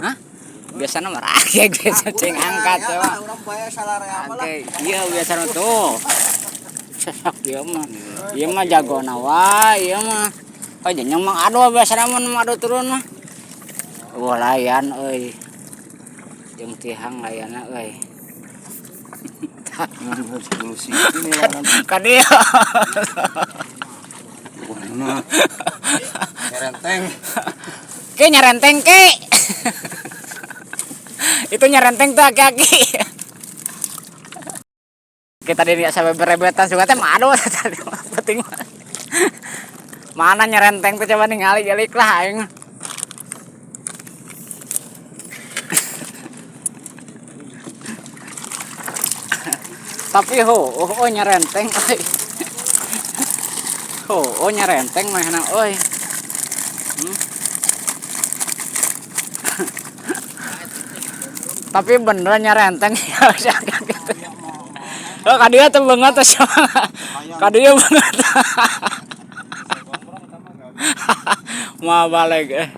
Hah? Biasana mah rageg biasa cing angkat coba. Urang bae salarea mah lah. Oke, iya biasana tuh. Sesok ieu mah. Ieu mah jagona wae ieu mah. Oh jenjang mah aduh biasana mun adu turun mah. Wah layan euy. Jeung tihang layana euy. Ka dieu. Nyerenteng. Ki nyerenteng ki. Itu nyerenteng tuh aki-aki. Kita tadi sampai berebetan juga teh mah aduh tadi mah penting mah. Mana nyerenteng tuh coba ningali gelik lah aing. Tapi ho, oh, oh nyerenteng euy. Oh, oh nyerenteng manehna euy. Tapi beneran nyerenteng ya gitu. Oh, kadieu teh beungeut teh sia. Kadieu beungeut. Moal balik eh.